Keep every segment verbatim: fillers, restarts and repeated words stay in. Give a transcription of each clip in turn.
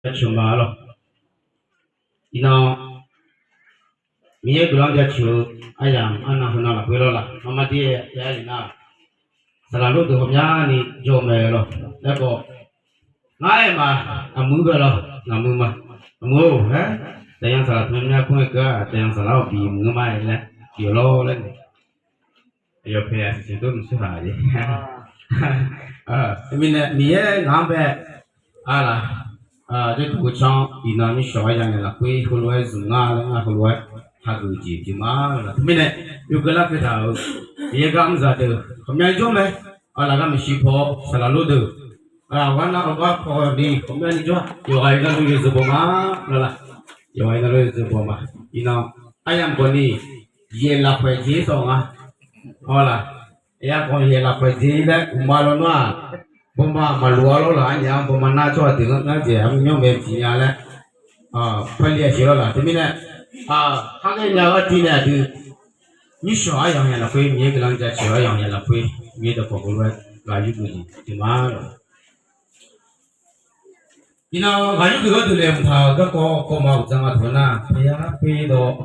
jaceuq ma lawr. Iqnan, Miqyaer guiqlanq jaceuq-eu aryamq arnav heunav lafkhoer lawr laq, marmar dir-aer ya-aer lef nar, saqlaq lor deuq ghawqmyani jawr mae lawr. Aerkhawf, ngar aer ma, aqmuiq-eu ghae lawr, ngaqmuiq ma, aqmuiq-or, aer, taqyan saqlaq tmyanmya kur ngae keuv-aq, taqyan saqlaq-awr bimuiq-eu ma laer, yawlawr laer nae, aqyawf paeq-a siqsiq dawrmuiq sharhaq-a jeq. Mirnae Miqyaer ngaq-anr bae, arlaq, jawrduq geucan iqnan nyirshawq-aer yanya lafkhoer heulof-aer zmq nga laer ngar heulof-aer hageuf jeq pyeuf ma lawr. Teumirnae, yawkeuv larkeuv taq-euq Miqyaer gar mr zaqdeuq ghawqmya jawr mae. Arlaq gar maeqshi paw-awr saqlaq lor deuq, arlaq ghawqnar ghawqgar paw ni ghawqmyani jawr-a. Yawqghaq iqnan luf yawzeu baw ma lawr laq. Yawqghaq iqnan luf yawzeu baw ma. Iqnan, aryamq khawf ni yaeq lafkhoeq jeq-ir tawq nga. Arlaq, aryamq khawf yaeq lafkhoeq jeq-ir laer uqma lawnmr-aq, bawma maqloq-a lawr laq. Arnyaf-anr bawma nar tsawrhaq deuq ngar jeq armyanr mae tiqnya laer, pali-aq siq lawr laq. Teumirnae, kharngae nya-eu artiv nae aqdui, nyirshawq aryamq nya lafkhoer, Miqyaer guiqlanq jaceuq-eu aryamq nya lafkhoer, Miqyaer dawqkawq heulof-aer ghaq yurgeuf jeq pyeuf ma lawr. Iqnan ghaq yurgeuf gharduq laeqhmq taq-euq garkawv kawvma uqdzan ma taq-eu nar, pyaer pyaer dawq,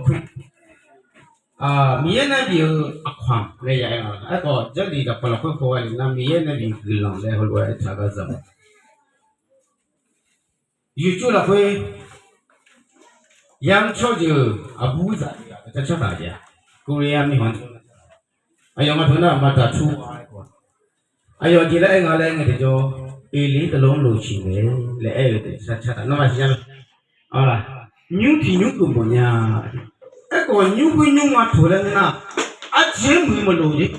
Miqyaer nae bif-eu aqkawq-anr laer ya aer nga. Aerkhawf, Jarlif lafkawq lafkhoer khawf ghae le nar, Miqyaer nae bif-eu guiqlanq laer heulof-aer aertaq gar za ma. Yuqcuf lafkhoer, yamr tsawrjeuq aqbur zaq tiq ghaq-a cartaq jeq-a, Korea mirkhanq, aqyawf ma taq nar maqtaq tur, aqyawf jeq laer aer nga laer ngae tiqjawr, Eqler teulof-anr loq ciq mae laer aer-eu deuq sar cartaq nar maqsiq nya-a. Nymr tiq nymr geufmawf nya. Aerkhawf, nymr khoer nymr ma toeq laer ngeur nar, arjeq-aer muiq-eu maqloq jeq.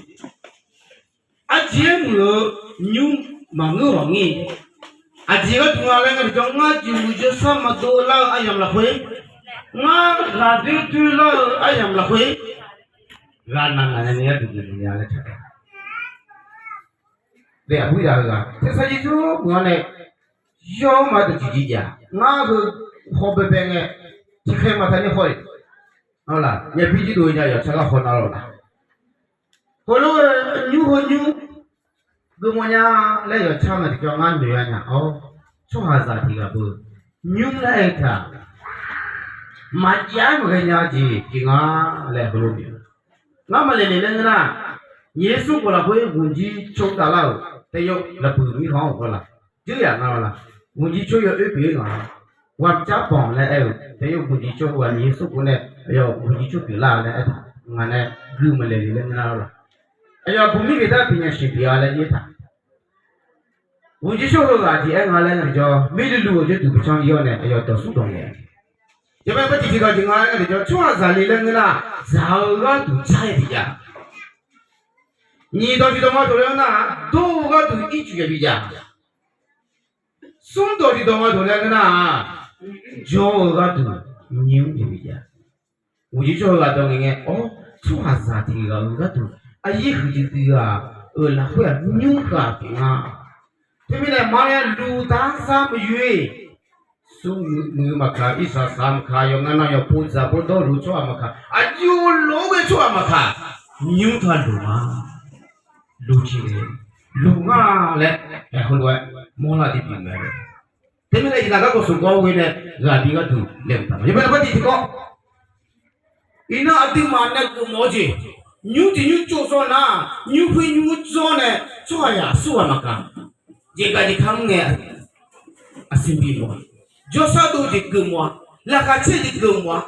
Arjeq-aer muiq-eu nymr maqngeur ghawq ngir. Aqjeq gharduq nga laer ngae tiqjawr, ngar jeqhuq jawrsar maqdov lar-eu aryamq lafkhoer, ngar ghaqdoer doer lar-eu aryamq lafkhoer, ghaqnaq ngaq nyani gharduq geufmawf nya laer taq-a. Laer aqbur zaq heughaq tersar jir jawr meuq-anr nae, yawr ma deuq tiqjeq jav ngar heu haw baebae ngae, tiqkhaeq maqtaq ni haw-iq, naqbir jirdov nya yawqtsar gar haw nar lawq laq. Heulof-aer nymr heu nymr geufmawf nya laer yawqtsar ma tiqjawr ngar noeq-a nya-awr, tsawrhaqzaq tiq ghaq beu nymr laer aer-eu taq, maqjav-aer maqghae nya jeq pyeuf nga laer heulof-aer, ngar maqlaeq le laer ngeur nar, Yeqsur khawf lafkhoer guqjir cor tavlar-euq taef-aer lafbuiq mirkhanq-anr ghawqlaf jeuryaq nga lawq laq. Guqjir cor yawoer pyeuf-ir ngaq-a. Ghawqmyavcav banq laer aer-euq taef-aer guqjir cor ghaq Yeqsur khawf nae aqyawf guqjir cor pyeuflar laer aertaq, ngaq nae gui maqlaeq le laer ngeur nar lawq laq. Aqyawf bumir geqdar pyeufnya siq pyeuf-a laer aertaq. Guqjir cor heughaq jeq aer nga laer ngae tiqjawr, mirluvluv-euq jawrduq bicawr-ir-awr nae aqyawf dawq smr dawq ngaeq-a. Yawbae par tiqjeq ghaq jeq nga laer ngae tiqjawr, tsawrhaqzaq le laer ngeur nar, zaq-eu gharduq jar-aer bijav. Nyiq dawq tiqdawq ma dawq laer ngeur nar-aq, dawr-eu gharduq ircuf yabi jav. Smr dawq tiqdawq ma dawq laer ngeur nar-aq, jawr-eu gharduq nymr yabi jav. Guqjir cawr-eu ghaq dawq ngaeq ngae-awr, tsawrhaqzaq tiq ghaq-euq gharduq aqyir huiqdui dui ghaq-euq lafkhoer-aq nymr ghaq pyeuf nga. Teumirnae maqnae luqdar zar maqyoe, smr muiq-eu maqkaq, irsaq saq maqkaq, yawqngae nav yawqpov dzaq bawrdawr luf tsawrhaq maqkaq, aqjox lof-aer ghae tsawrhaq maqkaq, nymr taq luq ma. Luq jeq le, luq nga laer, aer heulof-aer mawrlar-eu jeq pyeuf mae. Teumirnae iqnan garkawv smq gawr ghoe nae ghaq bi gharduq laeqhmq taq ma. Yawbae lafkhoer tiqtiqkawv, iqnan aqduimaf nae geufmawf-eu jeq, nymr tiq nymr tsov sawr nar, nymr khoer nymr dzawr nae tsawrhaq yaq aqsurghaq maqkaq, jeqgaq jeqka mr ngae, aqsiq bif mawf-a, jawrshar dov jeq geufmawf-a, laqkhaq caer jeq geufmawf-a,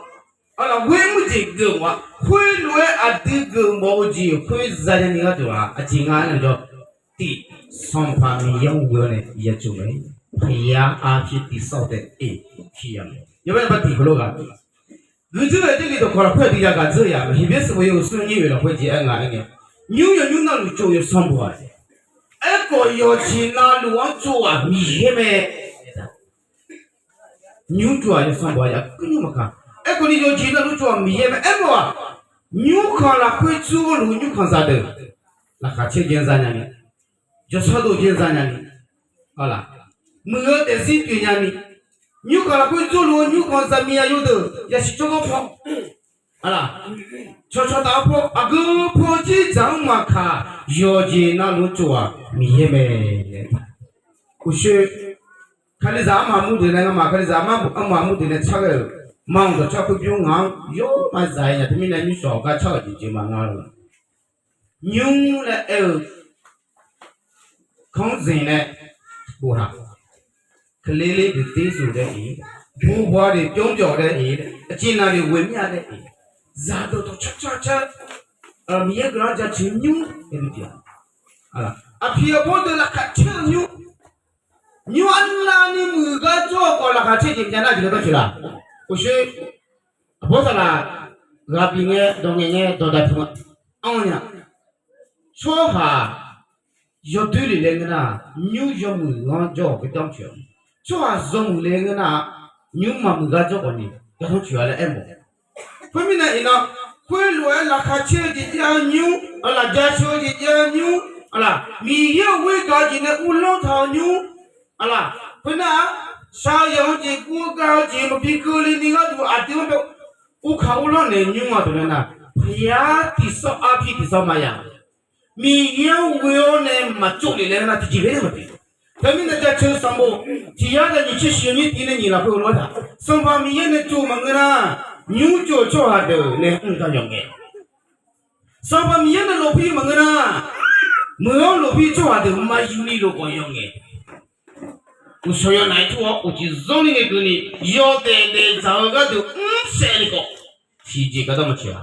arlaq ghoer mr jeq geufmawf-a, khoerlof-aer aqdui geufmawf-eu jeq khoer zanya ni gharduq-aq aqjeq nga laer jawr, tiq, Sanqpaq Miqyaer-anr ghoe-awr nae ya tsov mae. พระยาอาทิตย์ที่ทรงแสงเอกที่ยัง Yawbae lafkhoer tiq heulof ghaq, guiqdzeur-aer Jarlif dawqkawq lafkhoer aqdui yagaq dzeur-eu ya, Heqbyaer sanqbof yawhuiq smr nymr oeq lafkhoer jeq aer nga aer ngae, nymr yawnymr navluf tsov-eu yawsanr bof-aq, aerkhawf yawqjeq navluf-anr tsov-aq Miqyaer mae. Nymr tsov-aq yawsanr bof-aq yaqkuir nymr maqkaq, aerkhawf ni yawqjeq navluf tsov-aq Miqyaer mae. Aermawf-aq, nymrkhanq lafkhoer dzurluf-eu nymrkhanqzaq deuq, laqkhaq caer jeq-anr zanya ni, jawrshar dov jeq-anr zanya ni, muiq-eu daefzir pyeufnya ni, nymrkhanq lafkhoer dzurluf-eu nymrkhanq zaqmiq aqyawf deuq yasiq tsawrganr paw, cawqcawq taf-eu paw aqgeu paw jir dzaq-anr maqkaq, yawqjeq navluf-anr tsov-aq Miqyaer mae. Uqshoe Kalizaq armaf mur deuq nae ngamaf kalizaq armaf mur deuq nae tsar ghae-euq, ma-euq dawqtsar khoer bymr ngaq-anr yawr ma zaq-aer nya. Teumirnae nymrshawq gar tsar-euq jeq jeq ma ngar-eu. Nymr laer aer-eu kanr zeq nae boftaq, keuvle ler deuq der zeuq dae-iq, buqbuq-a deuq jawr byawq dae-iq, aqcif naq deuq ghoeq mir-a dae-iq, zaqdeuq dawqcar car car, Miqyaer guiqlanq-anr jaceuq nymr, aqpiq aqbawr deuq laqkhaq caer-eu nymr, nymr arnavni muiq gar jawr-eu khawf laqkhaq caer jeq maqjav nar jeq-anr dawrcoeq laf. Uqshoe, aqbawr saqlaq ghaq bif ngae dawq ngaeq ngae dawqdaq tmq-a. Anr nya, tsawrhaq yawdoer lef laer ngeur nar, nymr yawmuiq-anr jawr-awq gardanr coeq-a. Tsawrhaq yawmuiq le ngeur nar, nymr maqmuiq gar jawr khawf ni gardanr coeq-a laer aermawf. Khoermirnae iqnan, khoerlof-aer laqkhaq caer-eu jeq jav-eu nymr, aqlaf jaceuq-eu jeq jav-eu nymr, aqlaf Miqyaer-euq ghoer gaq-eu jeq nae uvlanr taq-eu nymr, aqlaf khoernar-aq, shaqzanq-eu jeq guv-eu gav-eu jeq maqbi keuvle ni gharduq aqdui-anr bae uvkaq uvlanr naeq nymr-a deuq nae nar, paqyar tiqsawr arpir tiqsawr maqya. Miqyaer-anr ghoe-awr nae maqtsov lef laer nar tiqjeq laer maqbi. Teumirnae jaceuq sanqbof tiq yar nae nyiq tser shiq nyiq tiq nae nyiq lafkhoer heulof-aer taq, Sanqpaq Miqyaer nae tsov maqngeur nar, nymr tsov-eu tsawrhaq deuq nae mr gar yawf ngae. Sanqpaq Miqyaer nae lofpir maqngeur nar, meuq-anr lofpir tsawrhaq deuq maqyuif ni lof khawf yawf ngae. Uqshawq yawnaf-aer tur-awr uqcif zanr ni ngae keuvni yawdaef daefdzaq-eu gharduq mrsaef ni khawf tiqjeq gardanr maqtsoeq-a.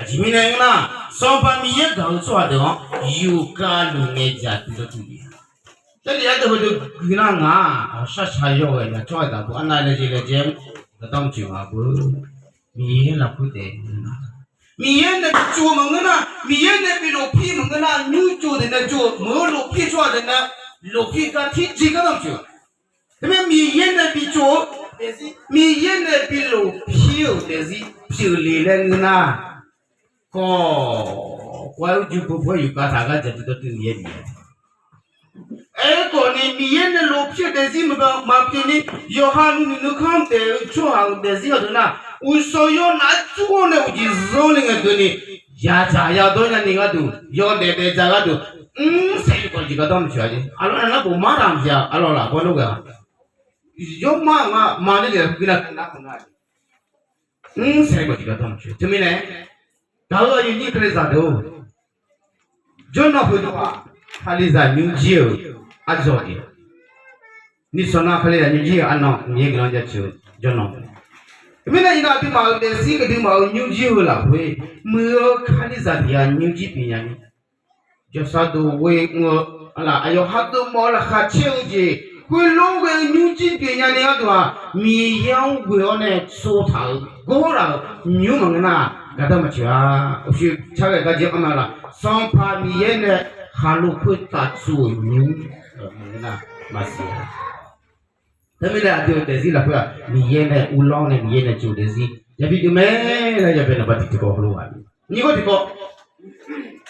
Aqjeq mirnae aernar, Sanqpaq Miqyaer gaq-eu tsawrhaq deuq-anr yufkavluf ngae jaq duidawr duidui-a. Jarlif ardeuv heudeuq guiqlanq ngaq-aq, aqshar shaq yawghae nya tsawrhaq daqbo arnav laejae laejae-anr gardanr maqtsoeq ma beu. Miqyaer lafkhoer daef-eu nar, Miqyaer nae bi tsov-eu maqngeur nar, Miqyaer nae bi lofpir maqngeur nar, nymr tsov deuq nae tsov-eu meuq-anr lofpir tsawrhaq deuq nae lofpir gar tiqjeq gardanr maqtsoeq. Teumirnae Miqyaer nae bi tsov-eu, Miqyaer nae bi lofpir-euq daefzir pyeufle laer ngeur nar, kawq, kawv-aer urjur beu pov-aer yufkav taq gar jaq duidawr duidui-aer bif-a. Aerkhawf ni Miqyaer nae lofpir-eu daefzir maqpyeuf ni, yawqha nuinoeq nuikanr daef-eu tsawrhaq-euq daefzir-anr deuq nar, uqshawq yawnaf-aer tur-awr nae uqcif zanr ni ngae keuvni, yadzaq yadawr nyani gharduq yawdaef daefdzaq gharduq mrsaef ni khawf jeq gardanr maqtsoeq-a jeq. Aqlawq navnar bof mar taq maqsiq-a, aqlawq laf bawr nor ghae-a. Yawmar-euq nga ma nar jeq guiqlanq nar keuv nar, mrsaef khawf jeq gardanr maqtsoeq. Teumirnae gaq-eu aqyuif nyir Kalizaq deuq-or, jawrnan heudawq-aq, Kalizaq nymrjir-euq arjawq jeq, nishawq nar Kalizaq nymrjir-euq arnan Miqyaer guiqlanq jaceuq-eu jawrnan. Teumirnae iqnan aqduimaf-euq daefzir aqduimaf-euq nymrjir heu lafkhoer muiq-eu Kalizaq tiq ghaq nymrjir pyeuf nya ni, jawrshar dov ghoe mr-eu, aqlaf aqyawf ha dov mawf-eu laqkhaq caer-eu jeq, khoerlof ghae-eu nymrjir pyeuf nya ni gharduq-aq, Miqyaer-anr ghoe-awr nae tsov taq-euq gawr laf-euq nymr maqngeur nar, gardanr maqtsoeq-a. Uqshoe car ghae gar jir anr ma laf, Sanqpaq Miqyaer nae khaqlo khoertav tsov-euq nymr maqngeur nar maqsiq-a. Teumirnae aqdui-euq daefzir lafkhoer-aq, Miqyaer nae uvlanr nae Miqyaer nae tsov daefzir yabi deuq mae laer yabi naqba tiqtiqkawv heulof-aer, nyiq gawr tiqkawv,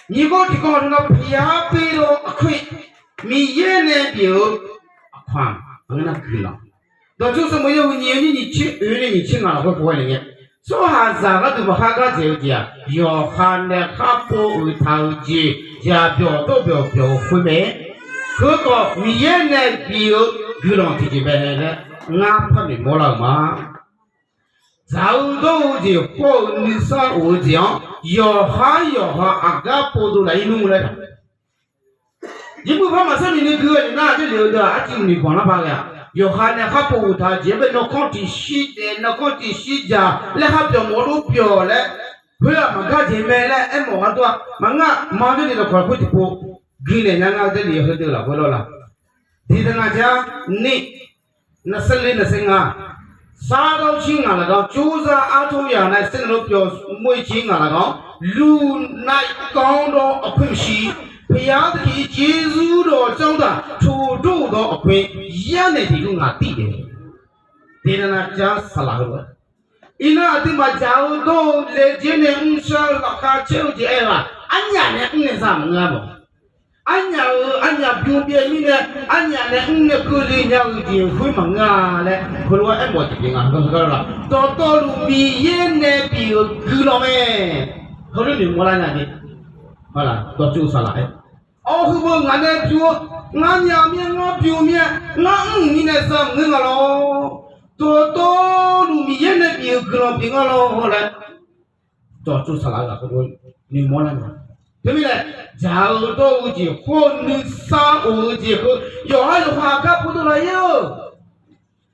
nyiq gawr tiqkawv heulof-aer pyav pyeuf-eu aqkoer, Miqyaer nae bif-eu aqkaq-aq maqngeur nar guiqlanq. Dawqtsuif sanqbof yawhuiq nyiq-eu nyiq tser oe nae nyiq tser ngaq lafkhoer pov-aer le ngae, tsawrhaqzaq gharduq maqkhar gar dzaeq-eu jeq-aq, yawqha nae khar pov uiqtaq-eu jeq jaqbyawq dawrbyawq byawq-eu khoer mae. Heukhawf Miqyaer nae bif-eu guiqlanq tiqjeq mae laer ngar par noeqmawr lar-euq ma. Dzaq-eu dawr-eu jeq khawr-eu nuisar of-eu jeq-anr yawqhar yawqha aqgar pov dov laf-ir nmr laer taq. Yeqbur par maqsar noeq ni gui-eu nar, Jarlif-eu deuq-aq arcuiv noeqbanq lar ba ghae-aq, yawqha nae khar pov uiqtaq-eu jeq-anr bae nankanr tiqshir daef nankanr tiqshir jaq laer khar byawq mawf-eu lof byawq laer, khoer-aq maqgar jeq mae laer aermawf-eu gharduq-aq maqngeur-a. Maqanr Jarlif lafkawq lafkhoer tiqpov guiqlanq nya ngar-eu Jarlif-eu heudeuq lafkhoer lawr la. Diqdanav jar ni, naqsaer le naqsaer nga, sar dawr cir ngaq laf ganr, cur zar ar tor yaq nae saer nae lawr pyawq moer cir ngaq laf ganr, luf nae ganr dawr aqpoer maqshi, paqyar taqkiq jeqzur dawq janr daq toqdor dawq aqpoer, yar nae tiqdov ngaq tir daef. Diqdanav jar saqlaq heu-a. Iqnan aqduimaf dzaq-eu dawr-eu laejae nae mrshar-eu lafkhav caer-eu jeq aer-eu-aq, arnyaf nae mr nae za maqngeur-a mawf. Arnyaf-euq arnyaf bymr byaev mirnae, arnyaf nae mr nae keuvle nya-euq jeq khoer maqngeur-a laer heulof-aer aermawf tiqjeq nga. Dawqtawvluf Miqyaer nae bif-euq guiqlanq mae. Heulof noeqmawr lar nya ni, dawqtsuif saqlaq-aer, awq heu beu ngaq nae bymr-eu Ngar nya mir-aer, ngar bym mir-aer, ngar mr-euq mirnae za maqngeur nga lawr. Dawqtawvluf Miqyaer nae bif-euq guiqlanq pyeuf nga lawr laer, dawqtsov saqlaq-eu ghaq khoerlof noeqmawr lar nya. Teumirnae, dzaq-eu dawr-eu jeq khoer, nuisar of-eu jeq khoer, yawqhar yawqha aqgar pov dov laf-ir-eu.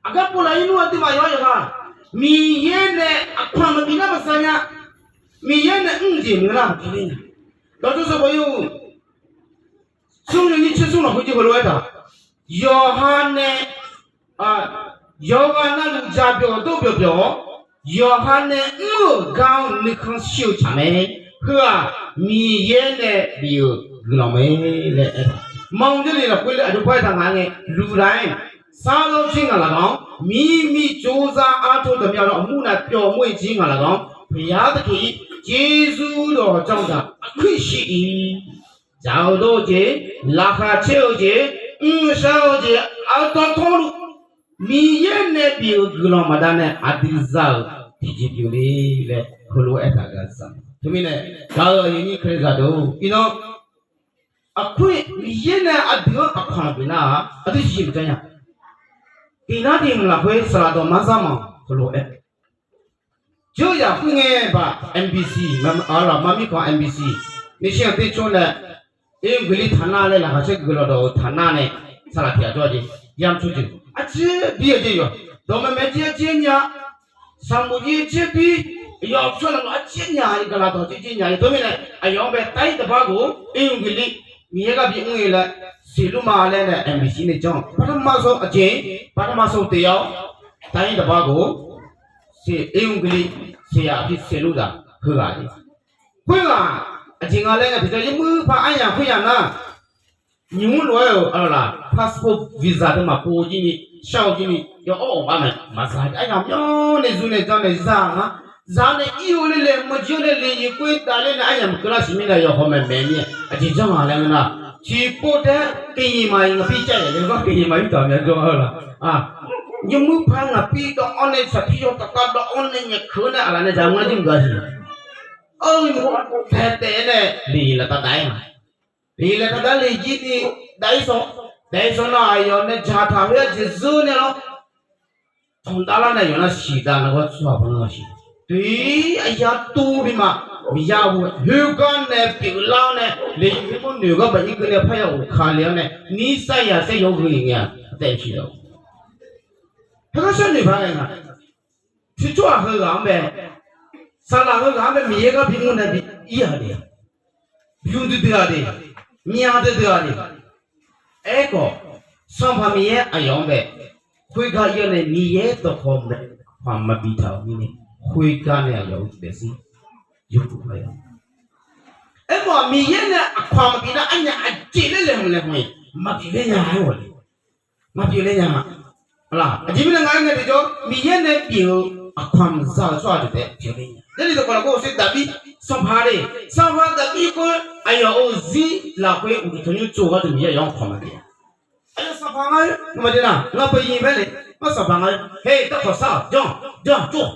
Aqgar pov laf-ir nmr aqduimaf yawqhar yawqha Miqyaer nae aqkaq maqbif nar maqza nya. Miqyaer nae mr-eu jeq maqngeur nar maqpyeuf ler nya. Dawqtsov sanqbof yawhuiq smr nyiq tser smr lafkhoer jir heulof-aer taq, yawqha nae yawqghaq navluf dzaq byawq dawr byawq byawq-awr, yawqha nae mr-euq gar-anr nuikhanr shir-eu tsaq mae. Heu-aq, Miqyaer nae bif-euq guiqlanq mae laer aer-a. Manq jarlif lafkhoer laer aqjox par aertaq ngaq ngae, luf laf-aer, sarlawr jir ngaq laf gaq-anr, mirmir tsovzar artov daqmya lawr aqmur nav pyawv mawr-ir jir ngaq laf gaq-anr, paqyar taqkeq-ir jeqzur dawq janr-eu gaq aqkuir shir-ir. Dzaq-eu dawr-eu jeq, laqkhaq caer-eu jeq, mrshar-eu jeq, aqdawq tawvluf Miqyaer nae bif-euq guiqlanq baqdanae aqdui za-euq tiqjeq pyeuf le laer heulof-aer aertaq gaq za. Teumirnae, gaq-eu aqyuif nyir Kalizaq deuq-or, iqnan aqkuir Miqyaer nae aqdui-anr aqkaq bif nar-aq, aqdui tiqjeq maqjav nya. Iqnan tiq mq lafkhoer saqlaq dawq mar zar manq heulof-aer Jeuryaq khoerngae baq MBC, aqlaf mar mirkhanq MBC, nishir-anr ter cawr nae, Aqguiqli taq nar laer laqkhaq caer guiqguiq lawqdawq-eu taq nar nae, saqlaq tiq ghaq jawr-a jeq, yamr tsawrjeuq arjir bir-eu jeq yawq, dawqmaeq maeq jir arjir nya, sanqbof jir arjir bir, yawqpyawr navluf arjir nya, iqgaq laqdawq jir jir nya-ir teumirnae, aqyawf-anr bae tair taqbar ghof-or, Aqguiqli Miqyaer gar bimr-ir laer siqlur ma laer nae MBC nae janr-awq. Bartama sawr aqjeq-ir, bartama sawr-eu taef ya-awr, tair taqbar ghof-or, Aqguiqli siqyaq pi siqlur zaq heughaq-ir. Khoerghaq aqjeq nga laer ngae tiqjawr yawmuir par aryamq khoeryamq nar, nymq-mr lof-aer-euq aqlaf passport visa deuq maqpov jir ni, shar-eu jir ni, yawawr awq bar mae maqza. Aryamq myanr nae zur nae janr nae za ngar, za nae ir-eu laer laeqhmq jir-awr nae leqyuq khoer davler nae aryamq maqkeuv lar siq mirnae yawqhaw maeqmaeq mir-aer aqjeq janr nga laer ngeur nar, tiqpov taef-aer keqnyiq maqir ngaq pi caev-aer laer gar keqnyiq maqir taq mya jawr-a laf. Yawmuir par ngaq pi dawv-awr nae saqpir yaw taqtav dawv-awr nae nyaef keuv-awr nae aqlaf nae dzaq ngar jir mqgaq siq. Aer-eu nymq-mr taef taef-aer nae leqyuq laftav dav-ir nga. Leqyuq laftav dav le jir ni dav-ir sawr, dav-ir sawr nar aqyawf nae dzaqtaq khoer-aer jeq zeur nae lawr, tanqdav lar nae yawf nar siqdav nar gawr tsawrhaq par nar siq. Tiq-ir aqya tuv bima miqya-eu khoergar nae pyeuflar-awr nae leqyuq khoer mawr noeq gar baq-ir keuv nae parya of ka le-awr nae nir sar ya saer yaw gheu-iq ngae-aq taef-aer siq laf. Heugar sharnoeq paq ghae nga. Tiqtsawrhaq heughaq-anr bae, saqlaq heughaq-anr bae Miqyaer gar bimr nae bi ir-aq de, bymr duidui-aq de, myav duidui-aq de. Aerkhawf, Sanqpaq Miqyaer aqyawf-anr bae khoergar ir-awr nae Miqyaer dawqkawq mae, aqpaq maqbi taq-euq mirnae, khoergar nae aqyawf-euq daefzir yawkuf aqyawf. Aerkhawf, Miqyaer nae aqpaq maqbi nar arnyaf aqjeq laer laeqhmq laeqhmq-iq maqpyeuf ler nya-a aer-awq le. Maqpyeuf ler nya-a. Aqjeq mirnae nga aer ngae tiqjawr Miqyaer nae bif-euq aqpaq maqza-euq tsawrhaq deuq taef pyeuf ler nya. Jarlif dawqkawq lafkhoer oqshoe Daqbir sanqpaq le, sanqpaq Daqbir khoer aqyawf-euq zir lafkhoer uqduq tanqnymr tsov gharduq Miqyaer aqyawf-anr aqpaq maqbi-a. Aqyawf sanqpaq nga-aer maqde nar, ngar peuq iq mae le, ngar sanqpaq nga-aer, he, darkawq sar-awq, janr, janr, tsov,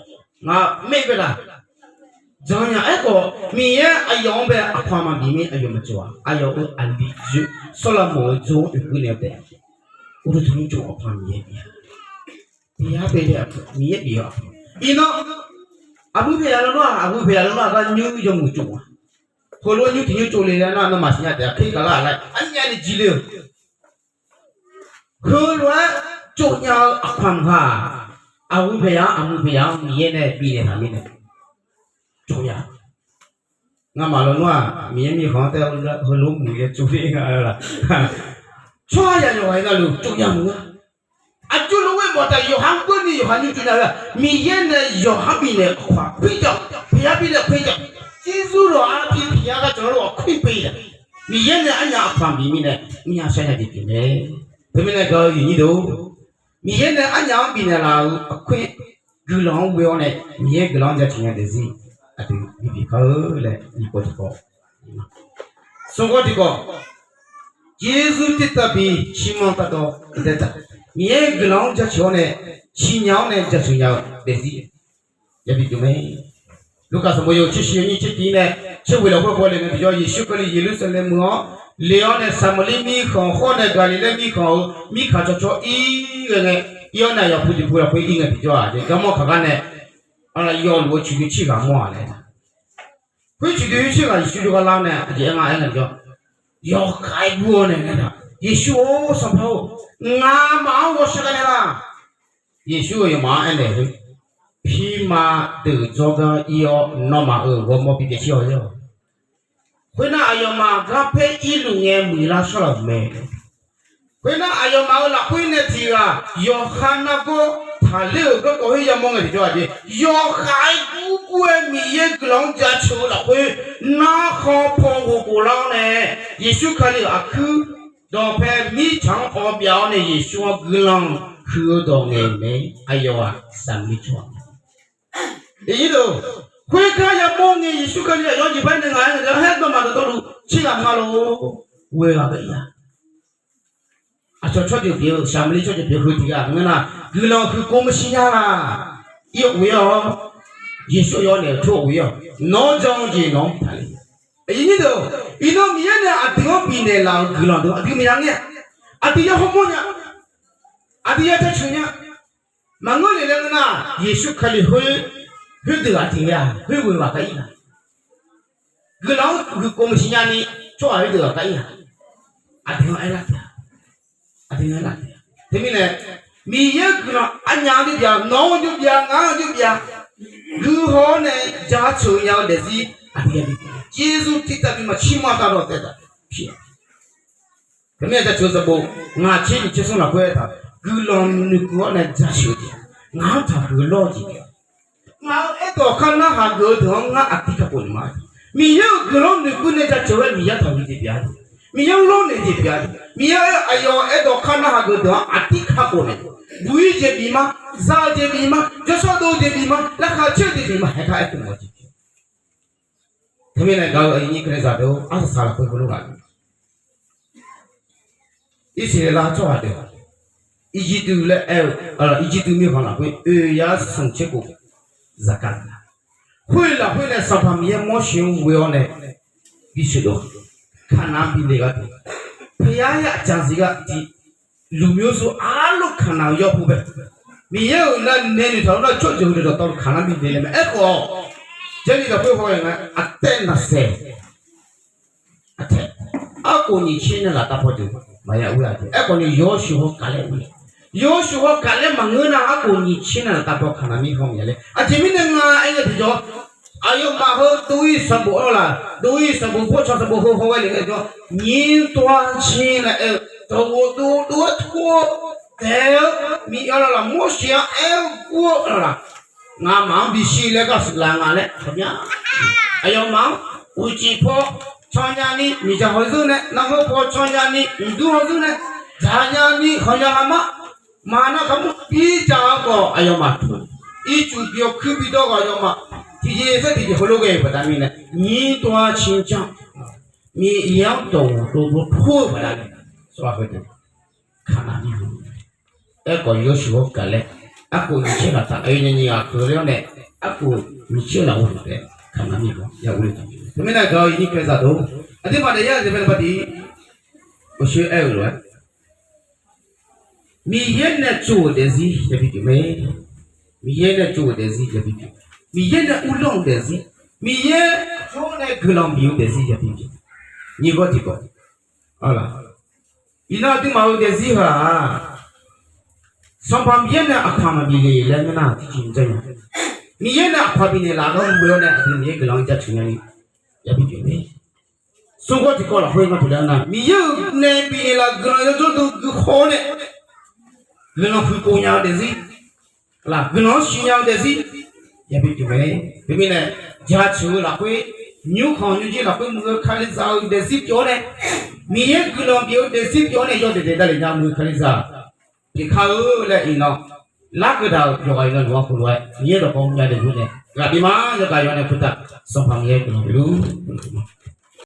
ngaq maer bae laf. Janr nya aerkhawf, Miqyaer aqyawf-anr bae aqpaq maqbi mir aqyawf maqtsov-a. Aqyawf-euq aqli jir Sawrlaqmoq-eu jawr-anr oeqkeuv naeq-eu taef, uqduq tanqnymr tsov aqpaq Miqyaer bi-a. Tiqyar bae le Miqyaer bif-eu aqpaq. Iqnan, aqbur paeqya lawnmr-aq, aqbur paeqya lawnmr-aq gar nymr yawmuiq tsov-a. Heulof-aer nymr tiq nymr tsov le laer nar, nawmaf siqnya taef-a. Kher gaq lar-aq laer arnyaf ni jir le-eu Heulof-aer tsovnya-eu aqpaq maqha-aq, aqbur paeqya-anr aqmuiq paeqya-anr Miqyaer nae bifnaeq taq mirnae tsovnya. Ngamaf lawnmr-aq, Miqyaer mirkhanq-anr taef-aer heulof muiq-aer tsov-ir nga-a laq. Tsawrhaq yawqghaq-iq navluf tsovnya muiq-a. Aqjox lof-aer mawf taq yawqha-anr keuvni yawqha nymr tsovnya-eu-aq, Miqyaer nae yawqha bifnaeq aqkaq khoerjav, paeqya bifnaeq khoerjav, Yeqsur lawq-anr pi paeqya gar cawq-anr lawq khoer paeq-a. Miqyaer nae arnyaf aqpaq bif mirnae mrnya sharnya jeq pyeuf mae. Teumirnae gaq-eu iqnyir deuq, Miqyaer nae arnyaf-anr bifnaeq laf-euq aqkoer guiqlanq-anr ghoe-awr nae Miqyaer guiqlanq-anr jaceuq nya daefzir aqdui bibif kar-eu laer iqkawv tiqkawv, smqkawv tiqkawv, Yeqsur tiqtav bi ciqmanq tavdawv daeq taq, Miqyaer guiqlanq-anr jaceuq-awr nae ciqnya-awr nae jaceuq nya-eu daefzir yabi pyeuf mae. Lurkaf sanqbof yawhuiq tser shif yawnyir tser tiq nae tser ghoeq lafkhoer khawf le ngae tiqjawr, Yeqsur Kali Yeqlursaqlaeq meuq-awr Le-awr nae Saqmaqlir mirkhanq hawr nae Gaqliqlaer mirkhanq-euq mirkaq cawcaw ir ghae ngae, ir-awr nae aqyawf puiv tiqpuv lafkhoer ir ngae tiqjawr-aq, jeq garmanr kaq gar nae, arlaq yawluf-eu ciqdui cirghaq mawr-aq laer. Khoer ciqdui cirghaq Yeqsur jawrgar lar-awr nae aqjeq aer nga aer ngae tiqjawr, yawkhav-aer gur-awr nae aer-aq, Yeqsur-or, Sanqpaq-or, ngamaf-anr ghawqshaq ghae naeqlaf. Yeqsur-euq yawmaf-anr aernaeq-eu, Pirma deuq dzawrgar ir-awr nawmaf-euq ghawrmawr bipyaev shir-awq. Khoernar, aqyawfmaf garpaer irluf ngae muiqlar shawrlaf-euq mae. Khoernar, aqyawfmaf-euq lafkhoer nae tiq ghaq yawqha nargawr taqler-euq garkawv khoer yamawr ngae tiqjawr-aq jeq, yawkhav-aer gurgur-aer Miqyaer guiqlanq-anr jaceuq-eu lafkhoer narkhan paw ghofkhof lar-awr nae, Yeqsur Kali-euq aqkuir dawqpae mirtsaq-anr hawbyav-awr nae Yeqsur-anr guiqlanq huiq-eu dawq ngaeq-euq mae. Aqyawf-aq Saqmaqlir tsawrhaq. Iqnyir deuq, khoergar yamawr ngae Yeqsur Kali aqyawf-anr jeqbir nae ngaq-aer ngae-a haer dawqma dawqtawvluf tserghaq nga lor. Ghoe ghaq bae ir-a. Aqcawq tsawrjeuq pyeuf-eu Saqmaqlir tsawrjeuq pyeuf-eu heu tiq ghaq ngeur nar, guiqlanq huiq kov maqsiq nya laq. Ir-awr ghoe-awr, Yeqsur yawf naeq-euq tov-awr ghoe-awr, nawq-anr jan-eu jeq nawq-anr taqler. Iqnyir deuq, iqnan Miqyaer nae aqdui-anr bifnaeq laf-euq guiqlanq deuq aqdui maqya ngaer-a. Aqdui ya hawmawr nya, aqdui ya jaceuq nya. Maqngeur le laer ngeur nar, Yeqsur Kali khoer, khoerdeuq aqdui-aq khoer ghoe ghaq gar ir-a. Guiqlanq-anr huiq kov maqsiq nyani tsawrhaq khoerdeuq ghaq gar ir-a. Aqdui-anr aerlar taef-a. Aqdui-anr aerlar taef-a. Teumirnae, Miqyaer-euq guiqlanq aqnyaf-anr jawr byav, nawq-anr jawr byav, ngaq-anr jawr byav, guihaw-awr nae jaceuq nya-eu daefzir aqdui-anr bi, Yeqsur tiqtav bi maqtsir ma tavdawq taef-a. Teumirnae jaceuq-eu sanqbof ngaq tser nyiq tser smr lafkhoer aertaq, guiqlanq noeqkeuv-awr nae jaceuq-eu jeq, ngaq-anr taqhuiq lawr-eu jeq, ngaq-euq aerdawq kar narhaq geuf-eu deuq-anr ngar aqdir kakhof naeq ma. Miqyaer-euq guiqlanq noeqkeuv nae jaceuq-eu-aer Miqyaer taqhuiq jeq pyeuf-a. Miqyaer-anr lawrnaeq jeq pyeuf-a. Miqyaer-euq aqyawf aerdawq kar narhaq geuf-eu deuq-anr aqdir kakhof naeq, buq-ir jeq bif ma, za-eu jeq bif ma, jawrshar dov-eu jeq bif ma, larkhav caer-eu jeq bif ma, haer kar aer keuv mawf jeq. Teumirnae gaq-eu aqyuif nyir keuvle zaq deuq-or, arsaq saq lafkhoer heulof ghaq, Irsaqleqlav tsawrhaq deuq, Irjirtuv laer aer-eu, Irjirtuv mirkhanq lafkhoer oeq yar smq tser khof zaqkhav laf-a. Khoer lafkhoer nae Sanqpaq Miqyaer Morseq-anr ghoe-awr nae bisheuq dov, Kaqnaq-anr bile gharduq, พระราชอาณาจักร luqmyur sur arlof Kaqnaq-eu yawr pu bae, Miqyaer-euq nar nae noeqtaq-eu nar tsawrjeuq-eu dawqtawvluf Kaqnaq-anr bile laer mae. Aerkhawf, Jarlif lafkhoer haw-eu nga, aqtaev naqsaeq, aqtaev, arkhof nyiq tser nae laftav paw jeq maqya ur-a jeq. Aerkhawf ni Yawrshuif hawr Kaqlaer ur-a. Yawrshuif hawr Kaqlaer maqngeur nar, arkhof nyiq tser nae laftav paw Kaqnaq mirkhanq maqya laer. Aqjeq mirnae nga aer ngae tiqjawr, aqyawfmaf heu dov-ir sanqbof-anr laf, dov-ir sanqbof, bawrtsanq sanqbof heu haw ghae le ngae tiqjawr, nyir tov-ar cir nae aer-eu, dawqghof dov dov-aer tor-eu taef-eu Miqyaer laf laf, Morseq-anr aer-eu gur-eu laf laf, ngamaf-anr bishir laer gar shuif laf nga laer ghawqmya. Aqyawfmaf-anr uqcif paw cannya ni miqdzaq hawzeur nae, narheu paw cannya ni mqdur hawzeur nae, dzaqnya ni khanqnya lamar, maqnar kaqmur bidzaq-eu khawf aqyawfmaf pu, ircuf bi-awr kuir bidawr ghaq aqyawfmaf tiqjeq saer tiqjeq heulof ghae-euq baqda mirnae, nyir tov-ar cir janr, Miqyaer-anr dawqghof dov dov tor-eu baqda nae, sawrhaq heudeuq Kaqnaq mirkhanq, aerkhawf Yawrshuif hawr Kaqlaer, arkhof nyiq tser laftav aqyawf nyiq ghaq keuv ler-awr nae, arkhof nyiq tser lafkhof taef-aer Kaqnaq mirkhanq ya urle taq. Teumirnae gaq-eu aqyuif nyir keuvle zaq deuq, aqduimaf daefyar-eu jeq bae nae baqdi, uqshoe aer-eu lof-aer, Miqyaer nae tsov-euq daefzir yabi pyeuf mae. Miqyaer nae tsov-euq daefzir yabi pyeuf. Miqyaer nae uvlanr-euq daefzir, Miqyaer jawr nae guiqlanq bif-eu daefzir yabi pyeuf. Nyiq gawr tiq gawr, a, iqnan aqduimaf-euq daefzir ghaq-aq, Sanqpaq Miqyaer nae aqkaq maqbif le laer ngeur nar, tiqjeq mqjav nya. Miqyaer nae aqkaq bifnaeq laf gar ghoe-awr nae aqdui Miqyaer guiqlanq-anr jaceuq nyani yabi pyeuf mae. Smr gawr tiq gawr lafkhoer ngar pyeuflar nar, Miqyaer-euq nae bifnaeq laf-euq guiqlanq yawdzanr deuq guihaw-awr nae, guiqlanq huiq khof nya-eu daefzir, laf guiqlanq-anr siqnya-eu daefzir yabi pyeuf mae. Teumirnae, jaceuq-eu lafkhoer, nymrkhanq nymrjir lafkhoer muiq-eu Kalizaq-euq daefzir pyeuf-awr nae, Miqyaer guiqlanq bif-eu daefzir pyeuf-awr nae yawdaef daef davlef nya muiq-eu Kalizaq pyeuf kar-eu laer iqnan larkeuv daq-euq yawqghaq iqnan luf-anr khoerlof-aer Miqyaer dawqkawq nya daefzir nae ghaq bif ma. Yagaq yawq nae khoertav Sanqpaq Miqyaer guiqlanq bif luf